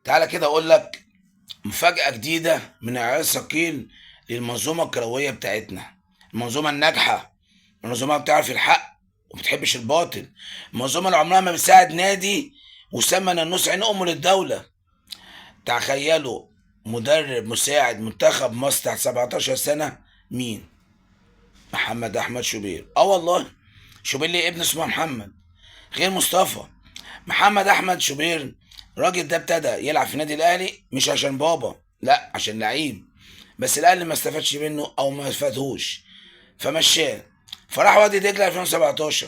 تعالى كده اقول لك مفاجأة جديدة من عيار ثقيل للمنظومة الكروية بتاعتنا، المنظومة الناجحة، المنظومة بتعرف الحق وما بتحبش الباطل، المنظومة اللي عمرها ما بتساعد نادي وسمى النص عين أمه للدولة. تخيلوا مدرب مساعد منتخب مصر تحت 17 سنة مين؟ محمد أحمد شوبير. اه والله شوبير ليه ابن اسمه محمد غير مصطفى. محمد احمد شوبير الراجل ده ابتدى يلعب في النادي الاهلي مش عشان بابا، لا عشان لعيب، بس الاهلي ما استفادش منه او ما فادهوش فمشاه، فراح وادي دجله 2017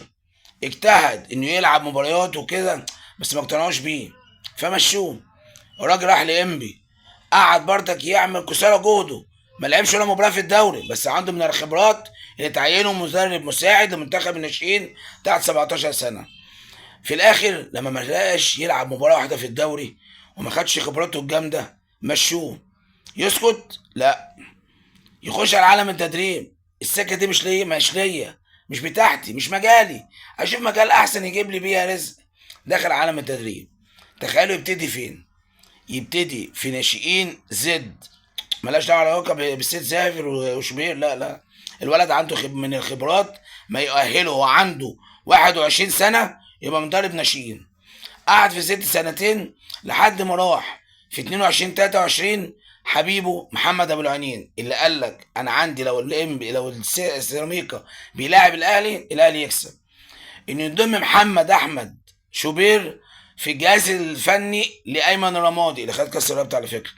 اجتهد انه يلعب مباريات وكده بس ما اقتنعوش بيه فمشوه. الراجل راح لانبي، قعد برضك يعمل كسارى جهده، ما لعبش ولا مباراة في الدوري، بس عنده من الخبرات اللي تعينه مدرب مساعد لمنتخب الناشئين تحت 17 سنة. في الاخر لما ما لقاش يلعب مباراة واحدة في الدوري وما خدش خبراته الجامدة مشوه. يسكت؟ لا، يخش على عالم التدريب. السكة دي مش ليا، مش ليا، مش بتاعتي، مش مجالي، اشوف مجال احسن يجيب لي بيها رزق. دخل عالم التدريب. تخيلوا يبتدي فين؟ يبتدي في ناشئين زد، ملاش دعوه علاقة بالسيد زافر وشوبير، لا لا، الولد عنده من الخبرات ما يؤهله، هو عنده 21 سنة يبقى مدرب ناشئين. قعد في زد سنتين لحد ما راح في 22 23 حبيبه محمد ابو العينين اللي قال لك انا عندي لو الام لو السيراميكا بيلاعب الاهلي الاهلي يكسب. ان يضم محمد احمد شوبير في الجهاز الفني لايمن الرمادي اللي خد كاس الرابطة على فكرة،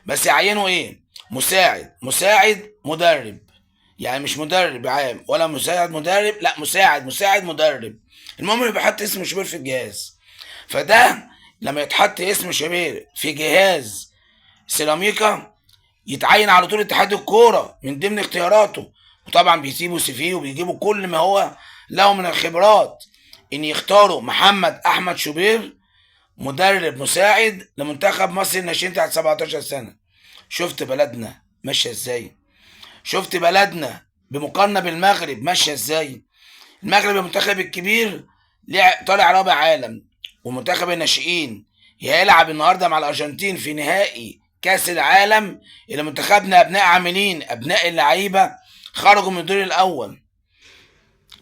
بس يعينه ايه؟ مساعد، مساعد مدرب، يعني مش مدرب عام ولا مساعد مدرب، لا مساعد مساعد مدرب. المهم يبقى حط اسم شوبير في الجهاز. فده لما يتحط اسم شوبير في جهاز سيراميكا يتعين على طول اتحاد الكورة من ضمن اختياراته، وطبعا بيسيبوا سي وبيجيبوا كل ما هو له من الخبرات ان يختاروا محمد احمد شوبير مدرب مساعد لمنتخب مصر الناشئين تحت 17 سنة. شفت بلدنا ماشية ازاي؟ شفت بلدنا بمقارنه بالمغرب ماشية ازاي؟ المغرب المنتخب الكبير طالع رابع عالم، ومنتخب الناشئين هيلعب النهارده مع الارجنتين في نهائي كاس العالم اللي منتخبنا ابناء عاملين ابناء اللعيبة خرجوا من الدور الاول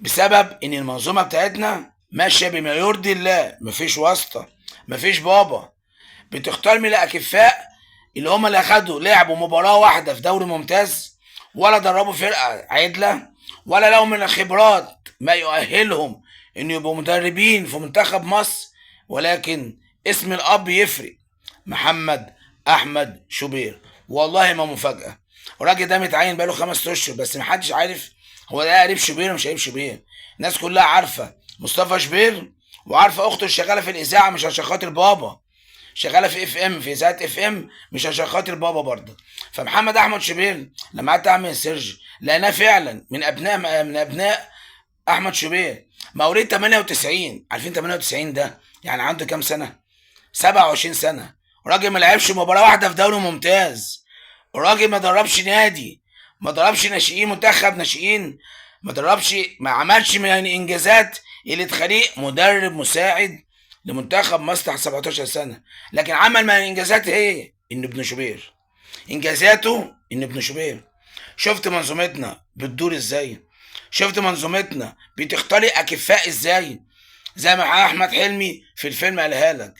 بسبب ان المنظومة بتاعتنا ماشية بما يرضي الله، مفيش واسطه، مفيش بابا، بتختار من الاكفاء اللي هم اللي اخدوا لعبوا مباراة واحدة في دوري ممتاز، ولا دربوا فرقه عدله، ولا لهم من الخبرات ما يؤهلهم ان يبقوا مدربين في منتخب مصر، ولكن اسم الاب يفرق. محمد احمد شوبير والله ما مفاجاة، الراجل ده متعين بقاله 5 اشهر بس محدش عارف هو ده قريب شوبير ومش قريب شوبير. الناس كلها عارفه مصطفى شوبير وعارفه اخته شغالة في الاذاعة مش عشان خاطر بابا، شغالة في FM، في اذاعة FM، مش عشان خاطر بابا برضه. فمحمد احمد شوبير لما قعدت اعمل search لقيناه فعلا من ابناء احمد شوبير، مواليد 98. عارفين 98 ده يعني عنده كام سنة؟ 27 سنة. راجل ما لعبش مباراة واحدة في دوري ممتاز، راجل ما دربش نادي، ما دربش ناشئين منتخب ناشئين، ما دربش، ما عملش من الانجازات اللي تخليه مدرب مساعد لمنتخب مصر تحت 17 سنة، لكن عمل من الانجازات هي ان ابن شوبير، انجازاته ان ابن شوبير. شفت منظومتنا بتدور ازاي؟ شفت منظومتنا بتختار اكفاء ازاي؟ زي ما احمد حلمي في الفيلم قالها لك،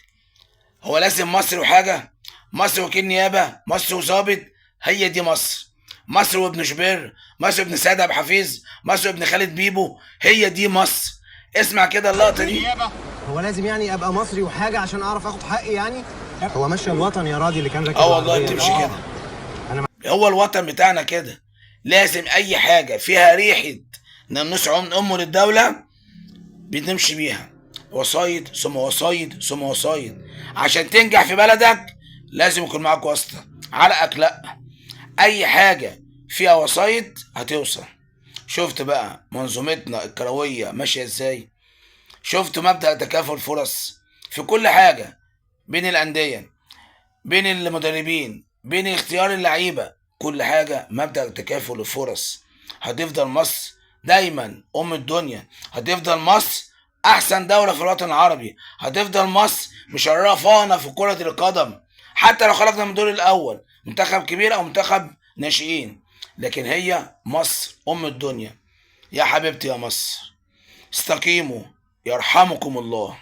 هو لازم مصر وحاجه، مصر وكيل نيابة، مصر وظابط، هي دي مصر. مصر وابن شوبير، مصر وابن سيد عبد الحفيظ، مصر وابن خالد بيبو، هي دي مصر. اسمع كده اللقطة دي. هو لازم يعني ابقى مصري وحاجه عشان اعرف اخد حقي يعني؟ هو ماشي الوطن يا راضي اللي كان راكب. والله بتمشي كده. هو الوطن بتاعنا كده، لازم اي حاجة فيها ريحه نص امه للدولة بنمشي بيها، وسايد ثم وسايد ثم وسايد. عشان تنجح في بلدك لازم يكون معاك واسطه، عرقك لا، اي حاجة فيها وسايط هتوصل. شفت بقى منظومتنا الكروية ماشية ازاي؟ شفت مبدأ تكافؤ الفرص في كل حاجة، بين الاندية، بين المدربين، بين اختيار اللعيبة، كل حاجة مبدأ تكافؤ الفرص. هتفضل مصر دايما ام الدنيا، هتفضل مصر احسن دولة في الوطن العربي، هتفضل مصر مشرفانا في كرة القدم، حتى لو خرجنا من الدور الاول، منتخب كبير او منتخب ناشئين، لكن هي مصر ام الدنيا. يا حبيبتي يا مصر، استقيموا يرحمكم الله.